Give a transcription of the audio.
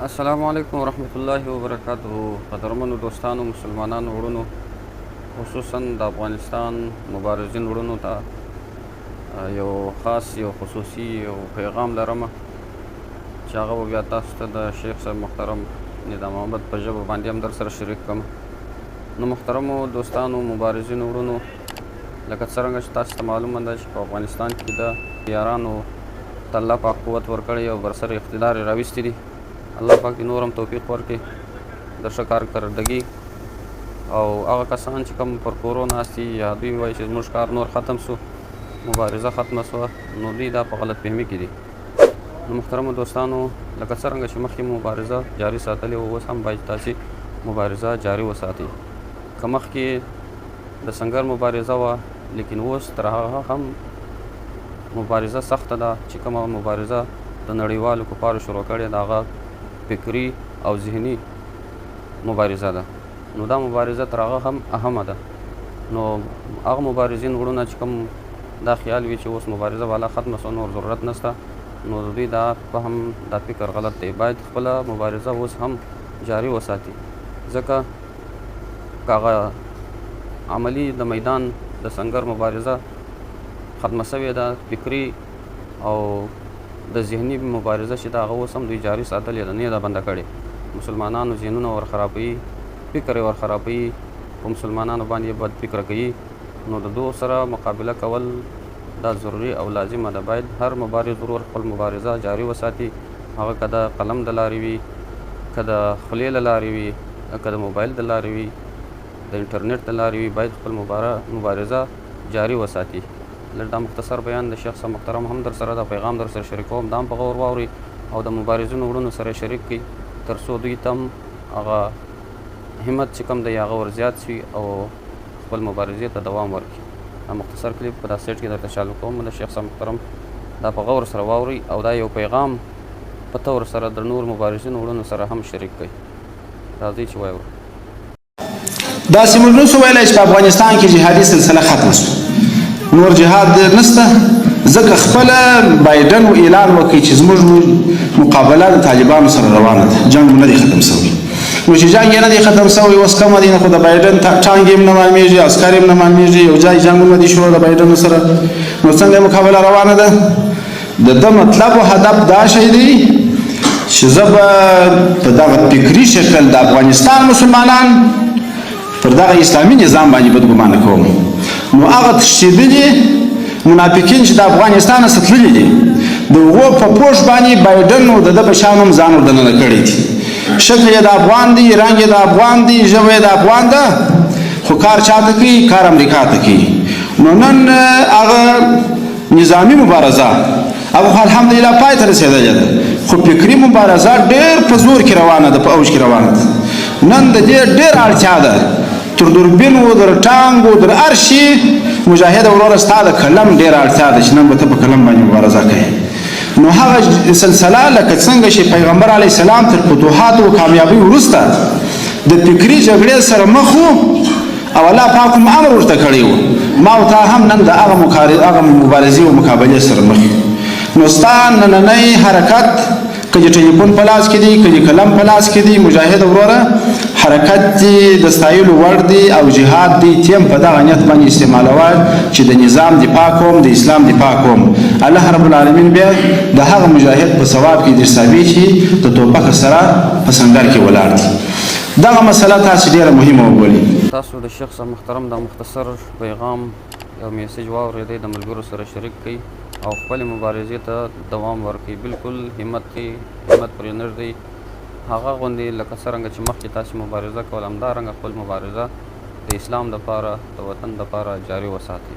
السلام علیکم ورحمت الله وبرکاته. قدرمنو دوستانو، مسلمانانو وړونو، خصوصا د افغانستان مبارزین وړونو ته یو خاص، یو خصوصي یو پیغام لرم چې هغه به بیا تاسو ته د شیخ صاحب محترم ندا محمد په ژبه باندې هم در سره شریک کړم. نو محترمو دوستانو، مبارزینو وړونو، لکه څرنګه چې تاسو ته معلومه ده چې په افغانستان کې د یارانو ته الله پاک قوت ورکړی او بر سر اقتدار یې راویستي دي. الله پاک دې نور هم توفیق ورکړي د ښه کارکردګي. او هغه کسان چې کوم پر کورو ناست دي یا دوی وایي چې زموږ کار نور ختم سو، مبارزه ختمه سوه، نو دوی دا په غلط فهمي کې دي. نو محترمو دوستانو، لکه څرنګه چې مخکې مبارزه جاري ساتلې وه، اوس هم باید تاسې مبارزه جاري وساتئ. که مخکې د سنګر مبارزه وه، لیکن اوس تر هغه هم مبارزه سخته ده چې کومه مبارزه د نړیوالو کفارو شروع کړې ده، هغه فکري او ذهني مبارزه ده. نو دا مبارزه تر هغه هم اهمه ده. نو هغه مبارزین وړونه چې کوم دا خیال وي چې اوس مبارزه والا ختمه سوه، نور ضرورت نشته، نو د دوی دا فهم، دا فکر غلط دی. باید خپله مبارزه اوس هم جاري وساتي، ځکه که هغه عملي د میدان د سنګر مبارزه ختمه سوې ده، فکري او د ذهني مبارزه چې ده هغه اوس هم دوی جاري ساتلې ده، نه ده بنده کړې. مسلمانانو ذهنونه ور خرابوي، فکر یې ور خرابوي، په مسلمانانو باندې بد فکر کوي. نو د دوی سره مقابله کول دا ضروري او لازمه ده. باید هر مبارز ورور خپل مبارزه جاري وساتي، هغه که د قلم د لارې وي، که د خولې له لارې وي، که د موبایل د لارې وي، د انټرنیټ د لارې وي، باید خپل مبارزه جاري وساتي. لږ دا مختصر بیان د شیخ صاحب محترم هم در سره دا پیغام در سره شریکوم، دا هم په غور واورئ او د مبارزینو وړونو سره شریک کړئ، تر څو دوی ته هم هغه همت چې کوم دی هغه ور زیات شي او خپل مبارزې ته دوام ورکړي. دا مختصر کلیپ په دا سیټ کې درته چالو کوم د شیخ صاحب محترم، دا په غور سره واورئ او دا یو پیغام په تور سره د نور مبارزینو وړونو سره هم شریک کړئ. راځئ چې وایو. داسې موږ نشو ویلی چې په افغانستان کې جهادي سلسله ختمه شوه، نور جهاد نشته، ځکه خپله بایډن اعلان وکړي چې زموږ مقابله د طالبانو سره روانه ده، جنګ نه دی ختم شوی. نو چې جنګ یې نه دی ختم شوی اوس کومه دی، خو د بایډن ټانګ یې هم نه معلومېږي، عسکر یې هم نه معلومېږي، یو ځای جنګ نه دی شروع د بایډن سره، نو څنګه مقابله روانه ده؟ د ده مطلب او هدف دا شی دی چې زه به په دغه فکري شکل د افغانستان مسلمانان پر دغه اسلامي نظام باندې بدګمانه کوم. نو هغه تښتېدلي منافقین چې د افغانستان څخه تللي دي، د هغو په پوښ باندې بایډن او د ده په شان هم ځان ور دننه کړی دی. شکل یې د افغان دی، رنګ یې د افغان دی، ژبه یې د افغان ده، خو کار چا ته کوي؟ کار امریکا ته کوي. نو نن هغه نظامي مبارزه هغه خو الحمدلله پای ته رسېدلې ده، خو فکري مبارزه ډېر په زور کې روانه ده، په اوج کې روانه ده. نن د دې ډېر اړتیا ده، تر دوربین و در ټانګ و در هر شي مجاهد وروره ستا د قلم ډېره اړتیا ده چې نن به ته په قلم باندې مبارزه کوې. نو هغه سلسله لکه څنګه چې پیغمبر علیه السلام تر فتوحات او کامیابۍ وروسته د فکري جګړې سره مخ و او الله پاک هم امر ورته کړی و، ما او تا هم نن د هغه مبارزې او مقابلې سره مخ یو. نو ستا نننی حرکت که د ټلیفون په لاس کې دی، که د قلم په لاس کې دی، مجاهد وروره حرکت دی د ستایلو وړ دی او جهاد دی تیم په دغه نیت باندې استعمالوه چې د نظام دفاع کوم، د اسلام دفاع کوم. الله رب العالمین بیا د هغه مجاهد په ثواب کې درساوي چې د توپک سره په سنګر کې ولاړ دی. دغه مسله تاسو ډېره مهمه وبولئ. تاسو د شیخ صاحب محترم دا مختصر پیغام یو میسج واورېدی، د ملګرو سره شریک کړئ او خپلې مبارزې ته دوام ورکړئ. بالکل همت پرې نه ږدئ، هغه غوندې لکه څرنګه چې مخکې تاسې مبارزه کوله، همدارنګه خپل مبارزه د اسلام دپاره، د وطن دپاره جاري وساتئ.